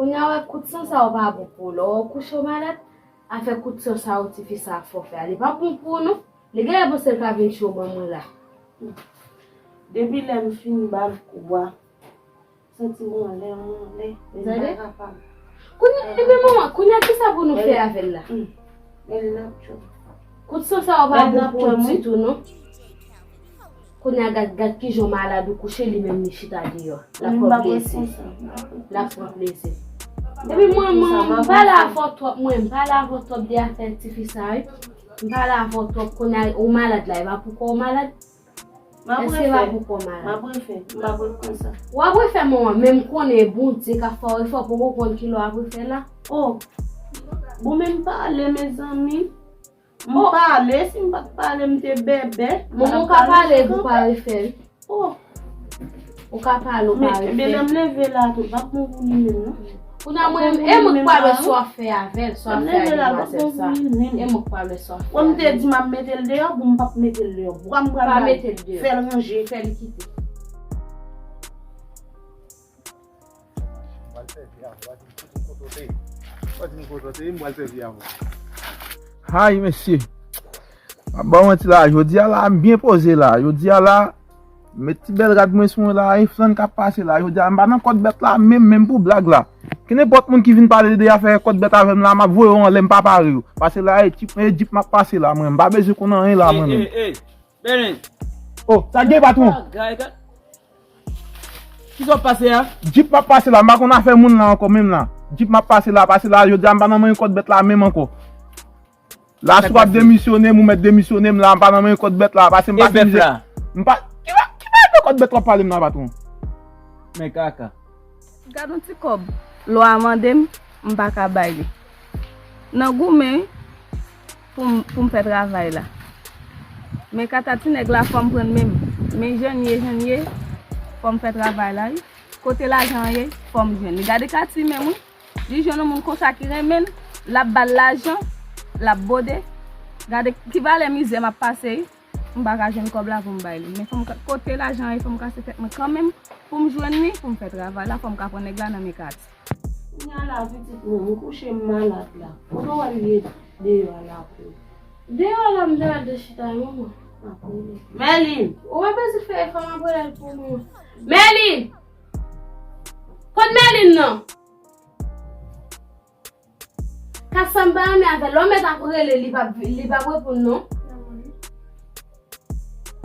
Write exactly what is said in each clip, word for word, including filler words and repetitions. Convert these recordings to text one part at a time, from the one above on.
Kounye a wè kout san sa yo pa bon pou ou. Lè w kouche w malad, afè kout san sa yo tifi sa fè w fè a, li pa bon pou ou non. Li genlè panse l ka vin cho ban mwen la. Depi lè m fin ba l kou a, santi m anlè, m anlè, men m pa kapab. Kounye, ebyen manman, kounye a kisa pou nou fè avè l la? Gade l ap tchòm. Kout san sa yo pa bon pou ou ditou non. Kounye a gad, gad kijan w malad ou kouche, li menm li chita deyò. L ap pran plezi. L ap pran plezi. Epi mwen, mwen, m pale avè w twòp, mwen, m pale avè w twòp de afè tifi sa wi. M pale avè w twòp, kounye a ou malad la, e pa poukò w malad? Èske e pa poukò w malad? M ap refè, m ap refè, m ap refè konsa. W ap refè manman, men m konnen Bondye ka fè w refè, w poko konn kilè w ap refè la. Oh, bon men m pale mezanmi. M pale, si m pa t pale, m te bèbè. Manman, ou ka pale epi w pa refè wi. Oh. Ou ka pale, ou pa refè. Men lè m leve la tou, m p ap mouri li menm non. Kounye a mwen, e mwen k pral wè sa w ap fè avè l, sa w ap fè ak demwazèl sa. E mwen k pral wè sa w ap fè avè l. Wè m te di m ap mete l deyò, bon m p ap mete l deyò. Bwa m pral ba l. Pa mete l deyò. Fè l ranje. Fè l kite. Hay mesye. M ap ba w manti la, jodi a la, m byen poze la. Jodi a la, met ti bèl rad mwen sou mwen la, e flann k ap pase la. Jodi a, m pa nan kòt bèt la, menm, menm pou blag la. Kenenpòt moun ki vin pale de afè kòt bèt avè m la, m ap voye w anlè, m pa pare w. Pase la, e jip, e jip m ap pase la, mwen. M pa bezwen konn anyen la, mwen menm. Ey, ey, ey, Bèlen. Oh, sa gen, patwon? Bagay, gad. Kisa w ap pase a? Jip m ap pase la, m pa konn afè moun la ankò, menm la. Jip m ap pase la, pase la, jodi a, m pa nan manyen kòt bèt la, menm ankò. La, si w ap demisyone m, ou mèt demisyone m la, m pa nan manyen kòt bèt la, pase m pase mizè. E bèf la? M pa, ki ba, ki ba de kòt bèt w ap pale m la, patwon? Men kaka. Gad yon ti kòb, lwa a mande m, m pa ka bay li. Nan goumen, wi, pou m, pou m fè travay la. Men kata ti nèg la, fò m pran l menm. Men jan l ye, jan l ye, fò m fè travay la, wi. Kote lajan an ye, fò m jwenn li. Gade Katy menm, wi. Li jwenn yon moun konsa ki renmen l, l ap ba l lajan, l ap bwode. Gade ki valè mizè m ap pase, wi. M pa ka jwenn kòb la pou m bay li. Men fò m ka, kote lajan an ye, fò m kase tèt mwen kanmenm. Pou m jwenn li, pou m fè travay la, fò m ka pran nèg la nan men Katy. Kounye a la, pitit mwen, m kouche, m malad la. Kote w al ye deyò a la pou? Deyò a la, m te al de chita, manman. Mèlin! Ou pa bezwen fè efò, m ap rele l pou ou, manman. Mèlin! Kot Mèlin nan? Ka sa m pa renmen avè l. Lè w mèt ap rele, li p ap, li p ap reponn non.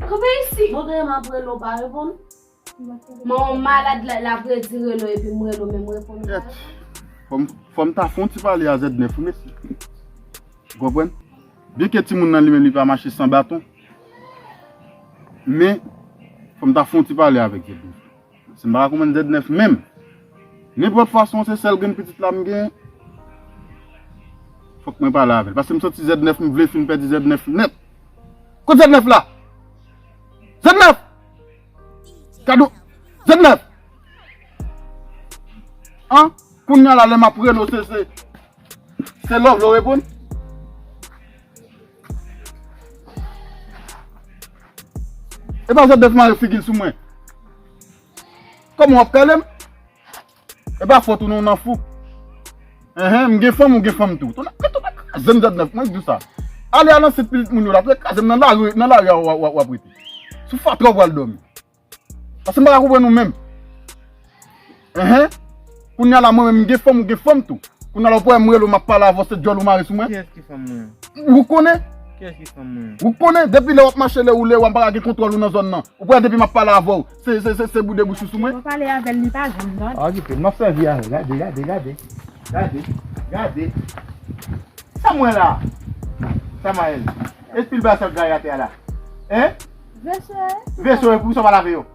Kanpe isit. Bon, gen m ap rele w pa reponn. Manman malad la, l ap redi rele w epi m rele w, men m reponn ou pa reponn. Fò m, fò m ta fè yon ti pale a Z nèf wi mesye. Ou konprann? Byenke timoun nan li menm li pa mache san baton. Men, fò m ta fè yon ti pale avèk Z nèf. Si m pa ka konprann Z nèf menm. Nenpòt fason, se sèl grenn pitit la m gen. Fòk mwen pale avè l. Paske m santi Z nèf, m vle fin pèdi Z nèf nèt. Kot Z nèf la? Z nèf! Kado! Z nèf! An? Kounye a la, lè m ap rele w, se, se, se love lè w reponn. E pa Z nèf mare figi l sou mwen. Kòman w ap kale m? E pa fòt ou non, w nan fou. Enhen, m gen fanm, ou gen fanm tou. Tou nan, tou nan, zen Z nèf, mwen k di w sa. Ale a nan sit pitit moun yo la, tou kraze m nan lari, nan lari a w, w, w, w ap rete. Sou fatra w pral dòmi. Paske m pa ka konprann ou menm. Enhen. Kounye a la, mwen menm, m gen fanm, ou gen fanm tou. Kounye a la, ou pa wè m rele w, m ap pale avè w, se djòl ou mare sou mwen. Kiyès ki fanm mwen? Ou konnen? Kiyès ki fanm mwen? Ou konnen, depi lè w ap mache lè ou lè, w pa ka gen kontwòl ou nan zòn nan. Ou pa wè depi m ap pale avè w, se, se, se, se boude bouch ou sou mwen. Mwen pale avè l, li pa janm tande. A, okipe, m ap sèvi avè l. Gade, gade, gade. Gade, gade. Sa m wè la? Samaèl. Espil bagay sa k gaye atè a la. Hein? Veso, hein? Veso, e pou sa w pa lave yo?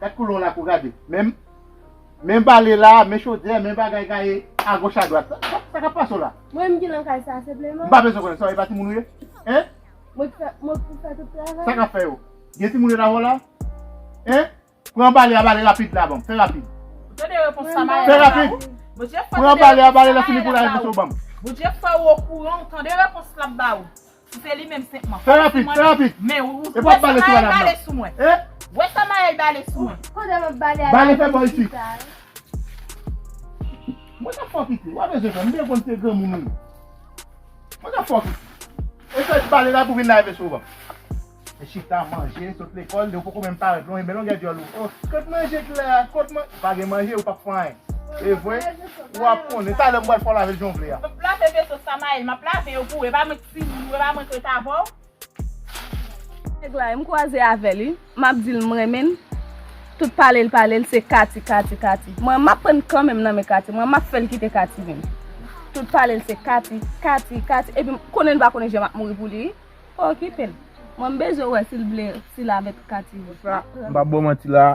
Gad koulè w la pou gade. Men, men bale la, men chodyè, men bagay gaye agoch adwat. Sa, sa, sa k ap pase w la? Mwen menm ki nan kay sa, senpleman. M pa bezwen konnen sa, e pa timoun ou ye? Hein? Mwen k fè, mwen pou fè tout travay. Sa k ap fè yo? Gen timoun yo nan la? Hein? Pran bale a, bale rapid la, ban m. Fè rapid. Ou tande repons Samaèl la ba ou? Fè rapid. Pran bale a, bale la fini pou la repons ou ban m. Bondye fè w okouran, ou tande repons l ap ba ou. Si se li menm senpman. Fè rapid, fè rapid. Men ou, ou wè Samaèl bale sou mwen. Eh? Ou wè Samaèl bale sou mwen. Kote m ap bale a? Bale fè bò isit. Mwen t ap fè w kite. W ap bezwen fè. M byen konn se granmoun ou ye. Mwen t ap fè w kite. E sa w pale la pou vin lave sou ban. E chita, manje, sot lekòl, lè w poko menm parèt, lonje men longè dyòl ou. Oh, kot manje ki la? Kot man-, pa gen manje, ou p ap fè anyen. E vre? W ap konnen. Talè m pral fè w lave l jan w vle a. M ap lave veso Samael, m ap lave yo pou ou. E pa mwen ki timoun ou, e pa mwen ki rete avè w. Nèg la, m kwaze avè l, wi. M ap di l m renmen l. Tout pale l pale l, se Kati, Kati, Kati. Mwen, m ap pran kanmenm nan men Kati. Mwen, m ap fè l kite Kati menm. Tout pale l, se Kati, Kati, Kati. Epi, konnen l pa konnen jan m ap mouri pou li, wi. Okipe l. Mwen, m bezwen wè si l vle, si l avèk Kati. M pa ba w manti la.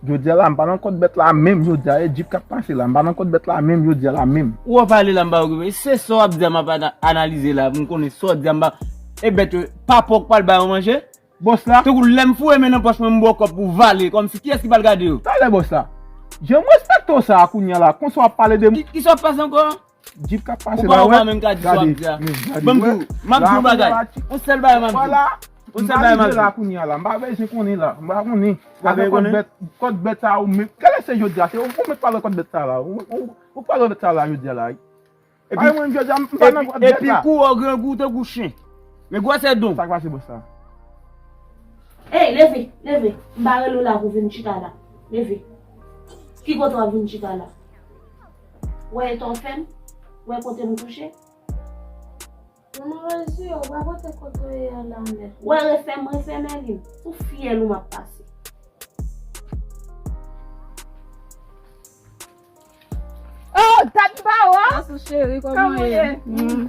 Jodi a la, m pa nan kòt bèt la menm, jodi a, e Jeep k ap pase la, m pa nan kòt bèt la menm, jodi a la menm. Ou wè pale la, m pa okipe. Se sa w ap di a, m ap ana-, analize la, pou m konnen sa w ap di a, m pa, e bèt yo, pa pòk pral ba yo manje? Bòs la. Tankou lè m foure men nan pòch mwen, m ba w kòb pou vale, kòmsi kiyès ki pral gade yo? Talè bòs la. Jan m respekte w sa a kounye a la, konsa w ap pale de m. Ki, kisa w ap pase ankò? Jeep k ap pase la, wè. Ou pa menm ka di sa w ap di a. Ban m di w, m ap di w yon bagay. Yon sèl bagay m ap di w. Yon sèl bagay m ap di w. M pa vle la kounye a la. M pa bezwen konnen la. M pa konnen. Ou pa vle konnen? Kòt bèt, kòt bèt sa ou menm. Kèlè se jodi a? Se ou, ou menm pale kòt bèt sa la. Ou, ou, ou pale kòt bèt sa la jodi a la. Epi, mwen jodi a, m pa nan kòt bèt la. Epi kou w grangou tankou chen. Men gwosè don. Sa k pase bòs la? Ey, leve, leve. M pa rele w la pou vin chita la. Leve. Ki kote w ap vin chita la? Wè eta w fè m? Wè kote m kouche? Manman Rosie, ou pa pote kote w ye a la nèt. Wè refèm, refèmen li. Sou fyèl ou m ap pase. Oh, dat m pa wè w. Sa sou cheri, kòman w ye? Hmm.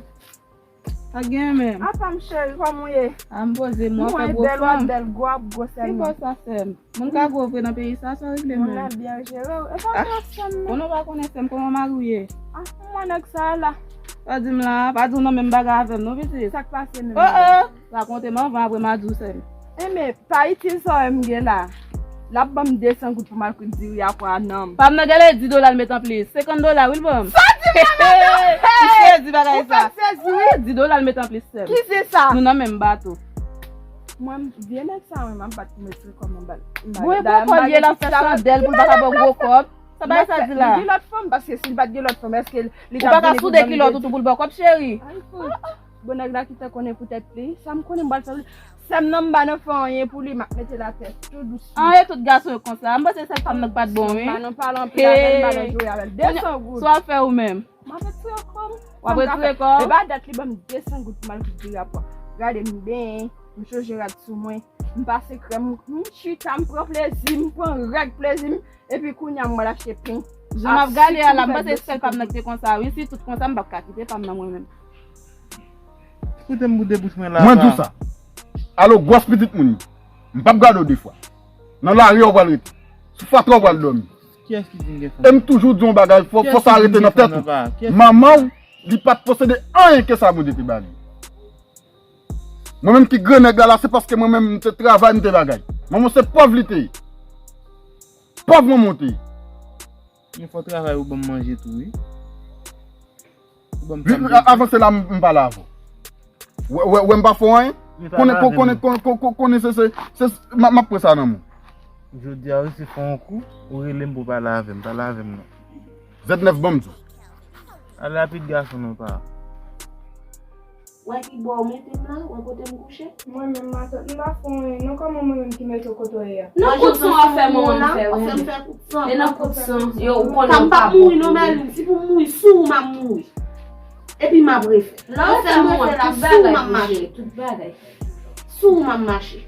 Pa gen menm. Apa m cheri, kòman w ye? A m poze m, w ap fè gwo fanm. Bèl, w ap bèl, gwo ap gwo sèlman. Ki gwo sa sè m? Moun ka gwo vre nan peyi sa, sa w regle menm. Moun nan byen jere w. E pa gwo sè m non. Konnen w pa konnen sè m, kòman mari w ye? Ah, mwen nèg sa la. Pa di m la, pa di w nan menm bagay avè m non pitit. Sa k pase menm? Oh, oh. Rakonte m anvan, apre m a di w sè m. Enben, pa itil sa w wè m gen la. L ap ban m de san goud pou m al kwit diri a pwa nan m. Pa m nan gade di dola l met anplis. Senkant dola wi l ban m. Sa di m nan men. Misye di bagay sa. Ou fè sezi wi. Di dola l met anplis sè m. Ki se sa? Nou nan menm bato. Mwen, vye nèg sa mwen, m ap bat pou m retire kòb mwen ba l. Bon, e gwo kòb li ye, l ap fè chandèl pou l pa ka ba w gwo kòb. Sa bagay sa di la? Li gen lòt fanm, paske si l pa t gen lòt fanm, èske li t ap vini pou l ban m de? Ou pa ka soude kilòt ou tou pou l ba w kòb, cheri? Ay, fout. Bon, nèg la ki te konnen poutèt li. Sa m konnen m pral fè pou li. Sè m nan m pa nan fè anyen pou li, m ap mete l atè tou dousman. An, e tout gason yo konsa. M panse sèl fanm nan k pa t bon, wi. M pa nan pale anpil avè l, m pa nan joure avè l. De san goud. Sa w ap fè ou menm? M ap retire kò m. W ap retire kò w? E pa dat li ban m de san goud pou m al kwit diri a pwa. Gade m benyen, m chonje rad sou mwen, m pase krèm, m chita, m pran plezi m, m pran règ plezi m. Epi kounye a m pral achte pen. Jan m ap gade a la, m panse sèl pa m nan ki te konsa wi. Si tout konsa, m p ap ka kite pa m nan mwen menm. Koute m boude bouch mwen la. Mwen di w sa. Alo gwòs pitit moun. M p ap gade w de fwa. Nan lari a w pral rete. Sou fatra w pral dòmi. Kiyès ki di m gen fanm? E m toujou di w yon bagay, fò, fò sa rete nan tèt ou. Manman w, li pa t posede anyen ke sa Bondye te ba li. Mwen menm ki gran nèg la la, se paske mwen menm m te travay, m te bagay. Manman w se pòv li te ye. Pòv manman w te ye. Men fò travay ou ban m manje tou, wi. Ou ban m sa m bezwen. Avanse la, m, m pale avè w. Wè, wè, wè, m pa fè w anyen. Konnen, konnen, konnen, konnen, konnen, se, se, se, m, m ap pran sa nan men w. Jodi a, wi, se fè yon kou, ou rele m pou pale avè m, pale avè m non. Zèt nèf ban m di w. Al rapid gason non pa. Wè ki bò w mete m la, wè kote m kouche. Mwen menm matant, m pa fè w anyen non, kòman mwen menm ki mete w kote w ye a? Nan kout san w ap fè manman m fè, wi. E nan kout san, yo, ou konnen ou pa bon pou li. M p ap mouri non, Merline, si pou m mouri, sou ou m ap mouri. Epi m ap refè. Lè w fè m refè la, sou ou m ap mache. Tout bagay. Sou ou m ap mache.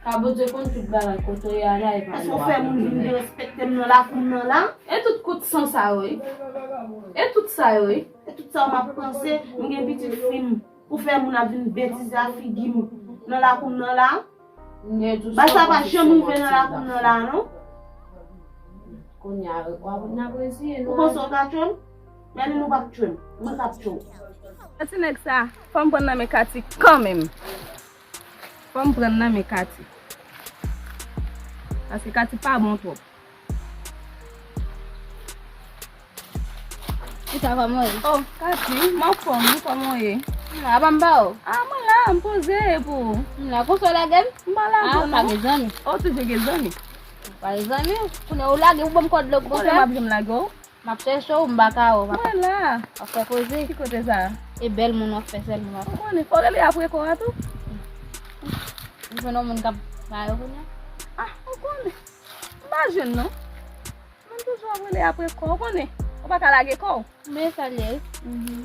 Ka Bondye konn tout bagay, kote w ye a la, e pa mwen. Paske w fè moun vin derespekte m nan lakou m nan la. E tout kout san sa yo, wi. E tout sa yo, wi. E tout sa yo m ap panse, m gen pitit fi m. Pou fè moun ap vin betize ak figi m nan lakou m nan la. Bay sa pa janm rive nan lakou m nan la, non. Kounye a, w ap, n ap reziye nou. Ou panse w ka tchwe m? Merline, ou p ap tchwe m. Mwen k ap tchwe w. Ti nèg sa, fò m pran nan men Kati kanmenm. Fò m pran nan men Kati. Paske Kati pa bon twòp. Chita, kòman w ye? Oh, Kati, m anfòm, wi, kòman w ye? M la, apa m ba w? Ah, mwen la, m poze pou ou. M la, konsa w lage m? M pa lage w non. Ah, pa gen zanmi. Oh, toujou gen zanmi. Pa gen zanmi, kounye a ou lage, ou ban m kòd la, ou konsa. Kote m ap janm lage w? M ap chèche w, m pa ka wè w, papa. Mwen la. W ap fè koze. Ki kote sa? E bèl moun w ap fè sèlman, papa. Ou konnen, fò w rele apre kò a tou. M jwenn yon moun k ap ba yo kounye a. Ah, ou konnen. M pa jwenn non. Moun toujou ap rele apre kò, ou konnen. Ou pa ka lage kò w. Men sa l ye wi. Mhm.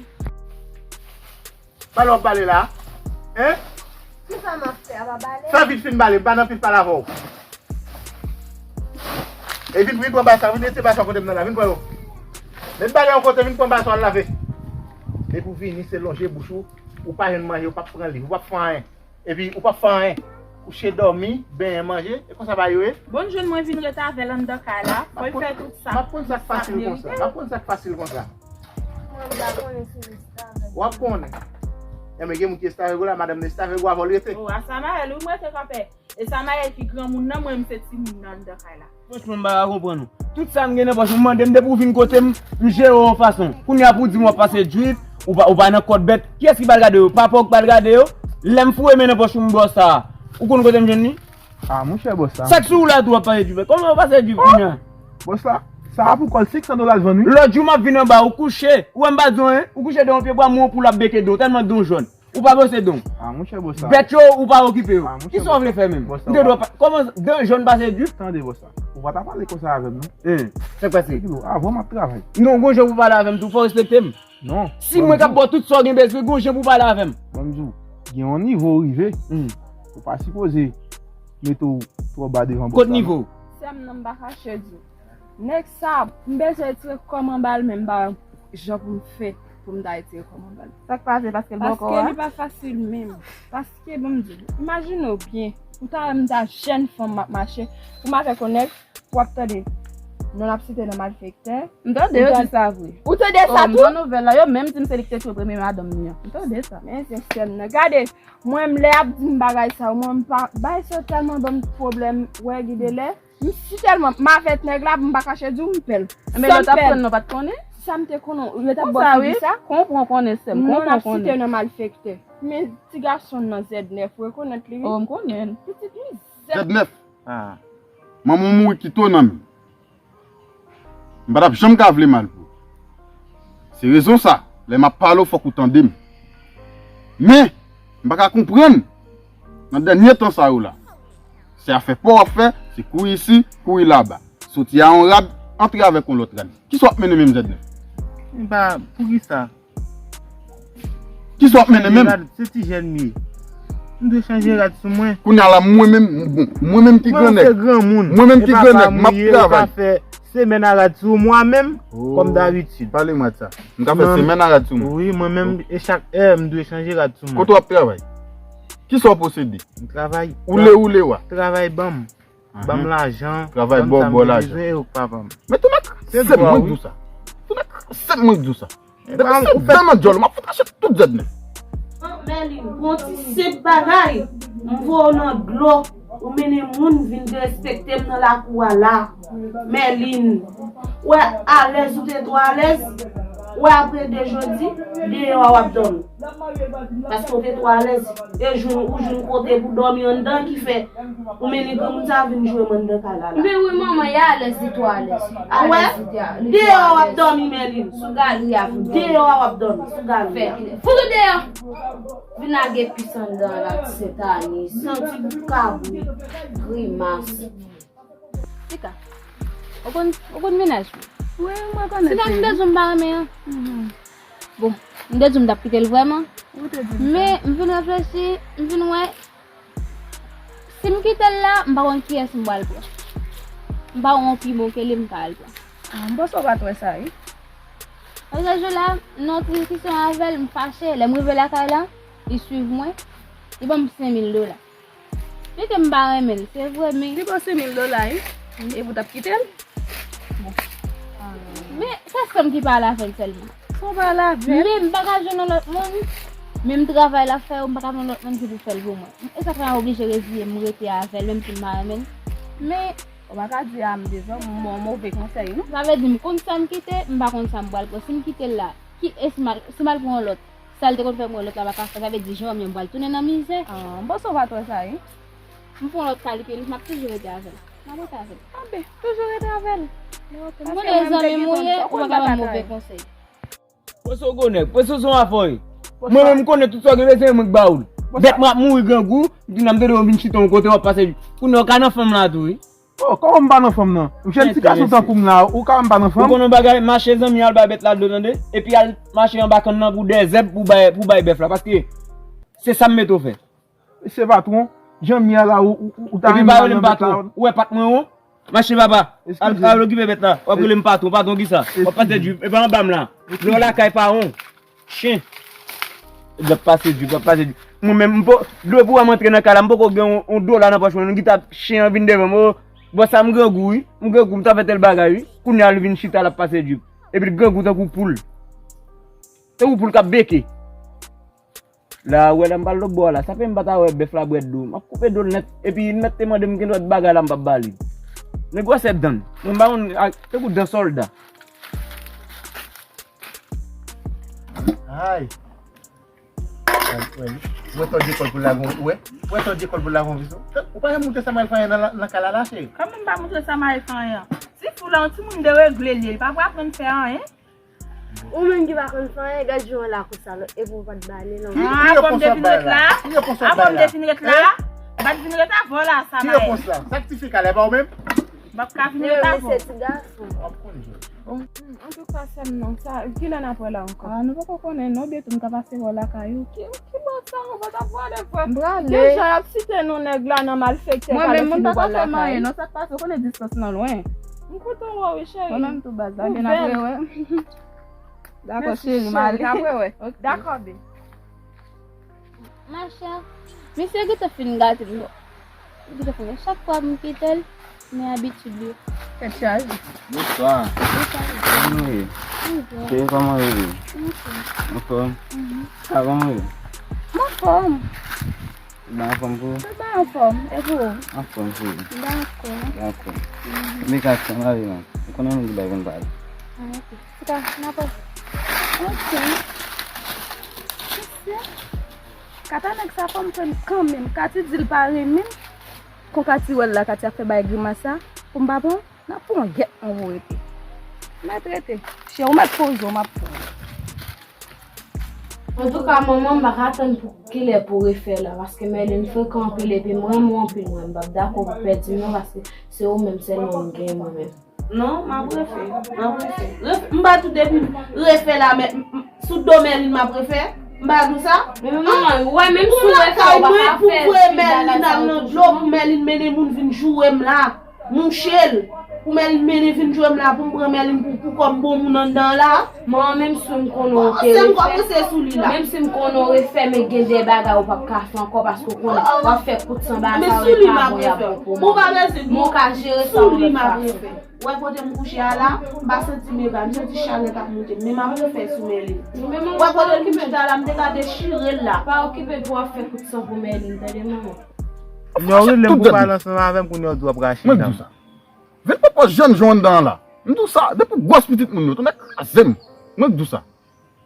Pale w ap pale la. Hein? Kisa m ap fè, a pa pale? Fè vit fin pale, m pa nan pil pale avè w. E vin, vin pran bagay sa, vin rete bagay sa kote m nan la, vin pran yo. Met bagay yon kote, vin pran bagay sa al lave. Depi w vini, se lonje bouch ou, ou pa jwenn manje, ou p ap pran liv, ou p ap fè anyen. Epi ou p ap fè anyen. Kouche, dòmi, benyen, manje, e konsa bagay yo ye. Bon, jwenn mwen vin ret avè l anndan kay la, fò l fè tout sa. M ap konn sa k fasil konsa, m ap konn sa k fasil konsa. Mwen m pa konnen si restavèk. W ap konnen. Enben gen moun ki restavèk ou la, madanm restavèk ou avè w l rete. O, a Samayèl, wi, m rete kanpe. E Samayèl ki granmoun nan, mwen m se timoun nan anndan kay la. Franchman, m pa ka konprann ou. Tout sa m gen nan pòch mwen, m mande m depi ou vin kote m, m jere w yon fason. Kounye a pou w di m w ap pase drip, ou pa, ou pa nan kòd bèt. Kiyès ki pral gade yo? Papa w ki pral gade yo? Lè m foure men nan pòch ou, m ba w sa a. Ou konn kote m jwenn li? Ah, monchè, bòs la. Sa k sou ou la tou w ap pase drip? Kòman w pase drip kounye a? Bòs la, sa a pou kòl senk san dola l vann, wi. Lòt jou m ap vin anba, ou kouche. Ou wè m pa di w anyen? Ou kouche de yon pye bwa, m wè yon poul ap beke do w, tèlman do w jòn. Ou pa bwose don. Ah, monchè, bòs la. Bèt yo, ou pa okipe yo. Ah, monchè, bòs la. Kisa w vle fè menm? M te dwe pa, kòman dan jòn pase drip? Tande, bòs la. Ou pa ta pale konsa avè m, non. Hein, sa k pase? Tranquilo, avan m ap travay. Non, gon jan pou pale avè m tou, fò w respekte m. Non. Si mwen k ap ba w tout sa w gen bezwen, gon jan pou pale avè m. Ban m di w, gen yon nivo w rive. Hmm. Ou pa sipoze mete w twò ba devan bòs la, non. Kot nivo w? Sè m nan, m pa kache di w. Nèg sa, m bezwen retire kò m anba l, men m pa wè jan pou m fè pou m ta retire kò m anba l. Sa k pase? Paske l bòkò a? Paske li pa fasil menm. Paske, ban m di w, imajine w byen, ou ta wè m ta jèn fanm m ap mache, pou m avèk yon nèg, w ap tande non l ap site nan malfektè. M tande yo di sa vre. Ou tande sa tou? M pran nouvèl la, yo menm di m se li ki te tchwe premye madanm li an. M tande sa. Men se sè m nan. Gade, mwen m lè y ap di m bagay sa yo, mwen m pa, bagay sa yo tèlman ban m pwoblèm, wè, gide lè. M si tèlman m avèk nèg la, m pa kache di w m pè l. Enben lè w t ap pran l, non, w pa t konnen? Sa m te konnen, yo t ap ba w figi sa? Konsa wi. Konpran konnen sè m, konpran konnen. Non, l ap site nan malfektè. Men ti gason nan zèd nèf, ou rekonèt li wi. Oh, m konnen. Pitit mizè. Zèd nèf. Ah. Manman w mouri kite w nan men m. M pa t ap janm ka vle mal pou ou. Se rezon sa, lè m ap pale w, fòk ou tande m. Men, m pa ka konprann, nan dènye tan sa yo la, se afè pa w w ap fè, se kouri isi, kouri laba. Soti a yon rad, antre avèk yon lòt rad. Kisa w ap mennen menm, zèd nèf? M pa, poukisa? Kisa w ap mennen menm? Rad, se ti jèn m ye. M dwe chanje rad sou mwen. Kounye a la, mwen menm, bon, mwen menm ki grannèg. Mwen se granmoun. Mwen menm ki grannèg, m ap travay. E papa m ye, ou ka fè semèn a rad sou mwen menm, kòm dabitid. Pale mwen de sa. M ka fè semèn a rad sou mwen. Wi, mwen menm, e chak è, m dwe chanje rad sou mwen. Kote w ap travay? Kisa w posede? M travay. Ou le, ou le wa. Travay ban m. Ban m lajan, ban m sa m te bezwen e ou k papa m. Men tou nèt, sèt mwen k di w sa. Tou nèt, sèt mwen k di w sa. Depi se dan nan djòl ou, m ap fout rache tout zèt nèf. Mèlin, gon ti senp bagay, m voye w nan dlo, ou mennen moun vin derespekte m nan lakou a la. Mèlin, ou wè alèz ou te twò alèz, ou wè apre de jodi, deyò a w ap dòmi. Paske w te twò alèz, e jwenn, ou jwenn kote pou dòmi anndan ki fè ou mennen granmoun sa vin jwe m anndan kay la la. Men wi, manman, y alèz, li twò alèz. A wè? Alèz, li twò alèz. Deyò a w ap dòmi, Mèlin. Sou galri a pou dòmi. Deyò a w ap dòmi, sou galri a. Fè kilè. Fout ou deyò! Vin lage pis anndan la, Sentani. Santi bouk kabrit. Grimas. Tika, ou konn, ou konn mennaj mwen? Wi, mwen konnen. Se pa m te di w m pa renmen an. Mhm. Bon, m te di w m t ap kite l vrèman. Ou te di m sa. Men, m vin reflechi, m vin wè, si m kite l la, m pa konn kiyès m pral pran. M pa konn yon pi bon ke li m ka al pran. Ah, m panse w pa t wè sa, wi. Lòt jou la, nan yon diskisyon avè l, m fache. Lè m rive lakay la, li swiv mwen, li ban m senk mil dola. Byen ke m pa renmen l, se vre, men. Li ba w senk mil dola, wi. Epi w t ap kite l? Bon. Men, se sè m ki pale avè l sèlman. Fò w pale avè l. Men, m pa ka jwenn yon lòt moun. Menm travay l ap fè yo, m pa ka jwenn yon lòt moun ki pou fè l pou mwen. E sa fè m oblije reziye m, rete avè l, menm si m pa renmen l. Men, ou pa ka di a m dezòd, m ba w move konsèy, non? Sa vle di, m konn sa m kite, m pa konn sa m pral pran. Si m kite l la, ki, e si m al, si m al pran yon lòt? Sa l te konn fè mwen, lòt la pa ka fè, sa vle di jan m ye m pral tounen nan mizè. Ah, m panse w pa t wè sa, wi. M fè yon lòt kalkil, m ap toujou rete avè l. M ap rete avè l. Anben, toujou rete avè l. M konnen zanmi m ou ye, ou pa ka ban m move konsèy. Pwese w gwo nèg, pwese w se yon afè w ye. Mwen menm m konnen tout sa w gen bezwen, mwen k ba ou l. Bèt mwen ap mouri grangou, m di nan m tande w vin chita yon kote w ap pase. Kounye a w ka nan fanm la tou wi. Oh, kòman m pa nan fanm nan? Jèn ti gason tankou m la, ou ka wè m pa nan fanm? Ou konn yon bagay, mache zanmi al bay bèt la dlo tande, epi al mache anba kann nan pou dèzèb pou bay, pou bay bèf la, paske se sa m mete w fè. Mesye patwon, jan m ye a la, ou, ou, ou ta renmen al nan bèt la. Ou wè pat mwen won? Mache papa, al, al okipe bèt la. W ap rele m patwon, patwon kisa? W ap pase djip, e pa anba m la. Lè w lakay pa won. Chen. L ap pase djip, l ap pase djip. Mwen menm, m po, dlo pou wè m antre nan kay la, m poko gen yon, yon dola nan pòch mwen, nou ki t ap chen an vin devan m, o, bò sa m grangou wi, m grangou, m ta fè tèl bagay wi. Kounye a l vin chita, l ap pase djip. Epi l grangou tankou poul. Tankou poul k ap beke. La, ou wè la m pral lòt bò a la. Sa fè m pa ta wè bèf la bwè dlo. M ap koupe dlo l nèt. Epi l mèt te mande m gen lòt bagay la m p ap ba li. Men gwosè dan l. Mwen m pa konn ak, tankou dan sòlda. Ay. Wè, wè, wè tò dekòl pou lagon, wè. Wè tò dekòl pou lagon vizyon. Ou pa janm montre Samayèl fè anyen nan, nan kay la, la, cheri. Kòman m pa montre Samayèl fè anyen? Ti fou la, yon timoun deregle li ye. Li pa pou aprann fè anyen. Ou menm ki pa konn fè anyen, gad jan w la konsa, non? Epi w pa t ba li, non. Ah, bon, m te vin ret la. Ah, bon, m te vin ret la. M pa t vin ret avè w la, Samayèl. Ki repons la? Sa k ti fi kalè pa ou menm? M p ap ka vin ret avè w. Mesye ti gason. Antouka, sè m, non, sa, kilè n ap wè la ankò? Ah, nou poko konnen, non, byento m ka pase wè w lakay ou. Ki, ki bò sa, ou pa t ap wè devan? M prale. Deja, y ap site non nèg la nan malfektè, kalòt moun pa ka fè m anyen, non, sa k pase, ou konnen distans nan lwen. M kontan wè w wi, cheri. Mwen menm tou baz la, byen apre wè. Dakò, cheri, m ale. Apre wè. Dakò, be. Ma chère, misye gentan fin gate m. Gentan fin, chak fwa m kite l, men abitid li. Tèt chaje. Bonswa. Bonswa. Kòman w ye? Bonjou. Cheri, kòman w ye? Anfòm. Anfòm? Mhm. Sa kòman w ye? M anfòm. Ou pa anfòm tou? Mwen pa anfòm. E pou ou? Anfòm, cheri. Dakò. Dakò. Mhm. Mika, sa m ale la. Ou konnen nou ki bay konn pale. Ah, ok. Chita, n ap wè. Ok. Mesye. Kata nèg sa fò m pran kanmenm. Kati di l pa renmen m. Kon Kati wè l la, Kati ap fè bay grimas sa. Pou m pa pran, n ap pran yon gèt anwo rete. Mèt rete. Chè, ou mèt poze w, m ap pran. Antouka, manman, m pa ka tann pou kilè pou refè la, paske Merline frekan anpil epi m renmen w anpil, mwen, m p ap dakò pou pèdi m non, paske se ou menm sèlman m genyen mwen menm. Non, m ap refè. M ap refè. Ref-, m pa tou depi m refè la, men m, m, sou do Merline m ap refè. M pa di w sa? Men manman, ou wè menm si w refè, ou pa ka fè pou voye Merline al nan dlo, pou Merline mennen moun vin joure m la. Mouche l. Pou Merline mennen vin joure m la, pou m pran Merline pou, pou kòm bon moun anndan an la. Mwen menm si m konnen w te refè. Menm si m konnen w refè, men gen de bagay ou p ap ka fè ankò, paske ou konnen w ap fè kout san ba sa, ou pa bon, y ap bon pou mwen. Men w ka jere sa w vle fè. Wè kote m kouche a la, m pa santi m ebay, m santi chalè k ap monte m, men m ap refè sou Merline. Wè kote m kouche a la, m te ka dechire l la. Pa okipe pou w ap fè kout san pou Merline, tande manman. Nèg yo rele m pou pale ansanm avè m, kounye a w di w ap rache dam. Mwen k di w sa. Vin pran pòz jènjan w anndan an la. M di w sa, depi w gwòs pitit moun yo, tonbe kraze m. Mwen k di w sa.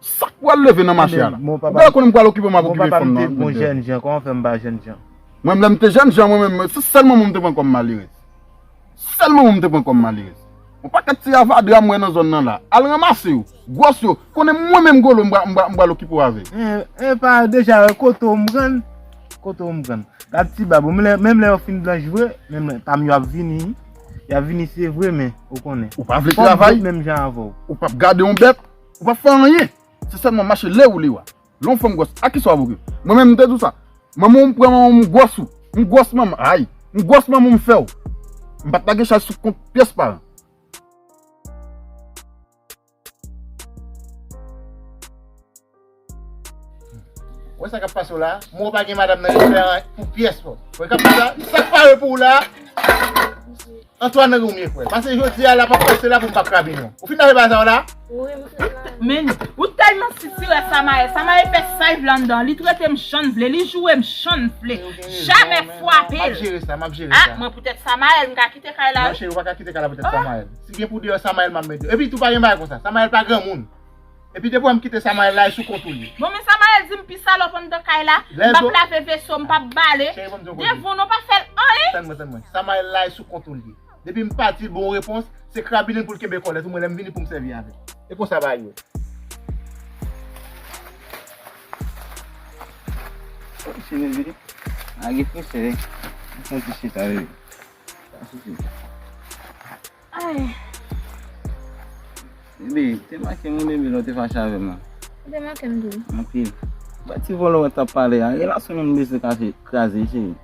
Sa k pral leve nan mache a la? Ou genlè konnen m pral okipe m ap okipe fanm nan. Bon, papa m te bon jènjan, kòman fè m pa jènjan? Mwen, lè m te jènjan, mwen menm, se sèl manman m te pran kòm malerèz. Sèl manman m te pran kòm malerèz. Yon pakèt ti avadra m wè nan zòn nan la. Al ranmase yo. Gwòs yo. Konnen mwen menm Golo, m pral, m pral, m pral okipe w avè yo. E, e pa deja wè kote w m pran l. Kote w m pran l. Gad ti bab ou, menm lè, menm lè yo fin blanch vre, menm lè, pa m yo ap vini, y ap vini se vre, men ou konnen. Ou pa vle travay, menm jan avè w. Ou p ap gade yon bèt, ou p ap fè anyen. Se sèlman mache lè ou lè w a. Lè yon fanm gwòs, a kisa w ap okipe? Mwen menm, m te di w sa. Manman w m pran, manman w m gwòs ou. M gwòs manman, ay. M gwòs manman w m fè w. M pa t lage chaj sou kont pyès paran. Wè sa k ap pase w la? Mwen w pa gen madanm nan yo fè anyen pou pyès, frè. Wè k ap pase la? Sa k pare pou w la? Antoine Roumier, frè. Pase jodi a la, p ap pase la pou m p ap krabe non. Ou fin lave bagay sa yo la? Wi, m fin lave. Men, ou tèlman sitire Samayèl. Samayèl fè sa l vle anndan. Li trete m jan l vle. Li joure m jan l vle. Jamè frape l. M ap jere sa, m ap jere sa. Ah, mwen poutèt Samayèl, m ka kite kay la, wi. Non, cheri, ou pa ka kite kay la poutèt Samayèl. Si gen pou deyò Samayèl, m ap mete. Epi tou pa gen bagay konsa. Samayèl pa granmoun. Epi depi w wè m kite Samayèl la, e sou kont ou l ye. Bon, men Samayèl di m pi salòp anndan kay la. M p ap lave veso, m p ap bale. Devan w non, pa fè l anyen. Tann mwen, tann mwen. Samayèl la, e sou kont ou l ye. Depi m pati, l ba w repons, se krabinen l pou l kenbe kòlèt ou, mwen lè m vini pou m sèvi avè l. E konsa bagay yo. Freche, bebe. Lage freche. Fè ti chita, bebe. Pa sousi. Ay. Bebe, te make m wi, bebe, lè w te fache avè m nan. Ou te make m tou. Anpil. Ba ti vòlò w t ap pale a. Relasyon nou bezwen kraze, kraze, cheri.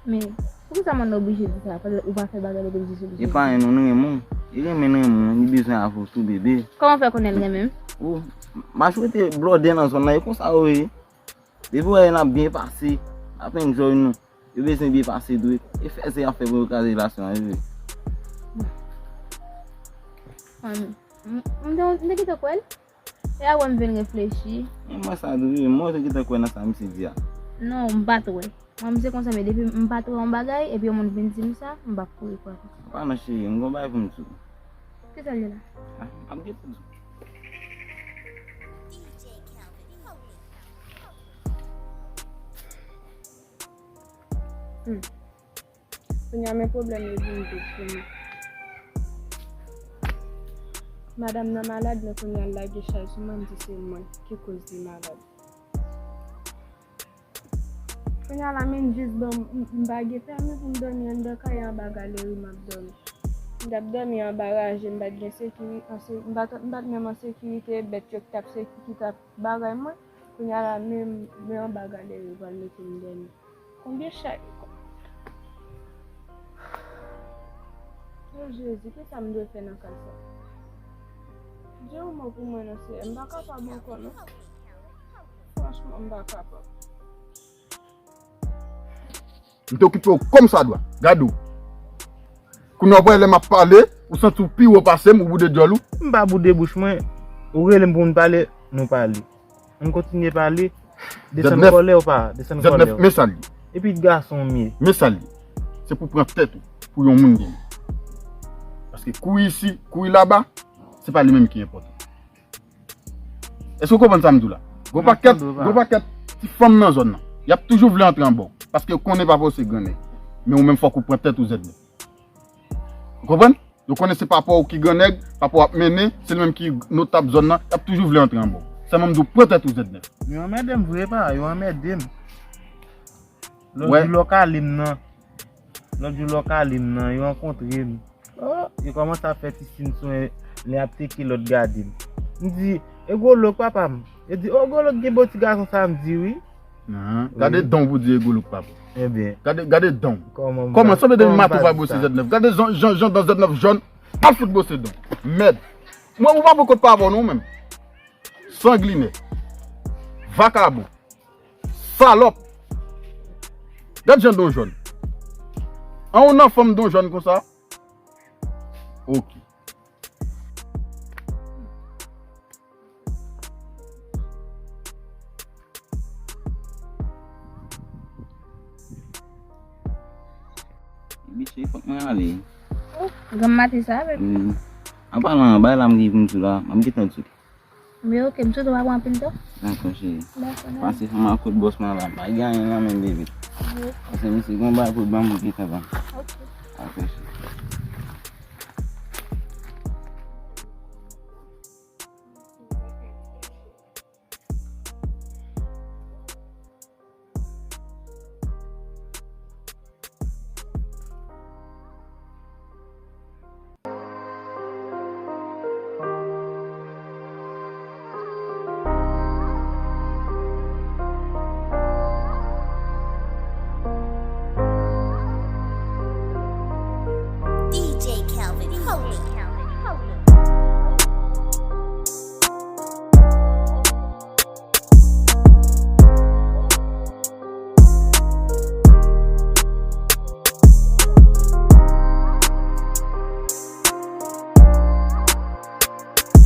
Men, poukisa mwen oblije di sa? Paske ou pa fè bagay lè w te di sou li. E pa renmen, nou renmen w. Li renmen, nou renmen w. Li bezwen avè w tou, bebe. Kòman w fè konnen l renmen m? Ou, majorite blòdè nan zòn nan, e konsa yo ye. Depi w wè n ap byen pase, n ap enjoy nou. Yo bezwen byen pase tou. E fèzè y ap fè pou yo kraze relasyon an, wi. Fanmi, m, m te, m te gentan kwè l. E apre m vin reflechi. E mwen sa tou, wi, mwen te gentan kwè nan sa misye di a. Non, m pa t wè. Mwen, m se konsa, men depi m pa t wè yon bagay, epi yon moun vin di m sa, m p ap kouri kwè. Pa non, cheri, m gon bagay pou m di w. Kisa l ye la? Ah, m ap gentan di w. Hmm. Kounye a, men pwoblèm yo vin tou pou mwen. Madanm nan malad, men kounye a, l lage chay sou mwen, m di se mwen ki koz li malad. Kounye a la, men jis bon, m, m pa gen pèmi pou m dòmi anndan kay anba galeri, m ap dòmi. M t ap dòmi anba raje, m pa t gen sekiri-, an se-, m pa t, m pa t menm an sekirite, bèt yo ki t ap seki-, ki t ap bagay mwen. Kounye a la, men, men anba galeri, yo pral mete m dòmi. Konbyen chay? O Jezi, kisa m dwe fè nan ka sa? Di yon mo pou mwen non, Seyè, m pa kapab ankò non. Franchman, m pa kapab. M te okipe w kòmsadwa. Gade w. Kounye a w wè lè m ap pale, ou santi w pi wo pase m, ou boude dyòl ou. M pa boude bouch mwen. Ou rele m pou n pale, nou pale. Ann kontinye pale. Desann kòlè w pa, desann kòlè w. Men sa l ye. Epi gason m ye. Men sa l ye. Se pou pran tèt ou, pou yon moun genyen. Paske kouri isi, kouri laba, se pa li menm ki enpòtan. Èske w konprann sa m di w la? Gon pakèt, gon pakèt ti fanm nan zòn nan. Y ap toujou vle antre anba w. Paske yo konnen papa w se gran nèg. Men ou menm fòk ou pran tèt ou Z nèf. Ou konprann? Yo konnen se papa w ki gran nèg, papa w ap mennen, se li menm ki notab zòn nan, y ap toujou vle antre anba w. Sèlman m di w pran tèt ou Z nèf. Yo anmède m vre pa, yo anmède m. Lòt jou lè w kale m nan, lòt jou lè w kale m nan, yo rankontre m. Oh, yo kòmanse ap fè ti siy sou mwen, lè y ap teke lòt gade m. M di, e Gwolok papa m. Yo di, oh, Gwolok gen bon ti gason sa, m di wi. Gade dan w pou di e Gwolok papa. Ebyen. Gade, gade dan w. Kòman m... Kòman, sanble depi maten w pa bwose Z nèf. Gade jan, jan, jan dan Z nèf jòn. Al fout bwose dan w. Mèd. Mwen, ou pa pran kòd papa w non, ou menm. Sanglinè. Vakabon. Salòp. Gad jan dan w jòn. An ou nan fanm dan w jòn konsa? Ok. Ebyen, cheri, fòk mwen ale. Oh, granm maten sa, bebe. Wi. An palan, bay la m gen pou m di w la, m ap gentan di w. Men ok, m swete w pa pran anpil tan. Dakò, cheri. Dakò, non. Pase fanm ak kout bòs mwen la, pa gen anyen nan men, bebe. Wi. Paske misye gon bagay pou l ban m, m gentan ban m. Ok. Dakò,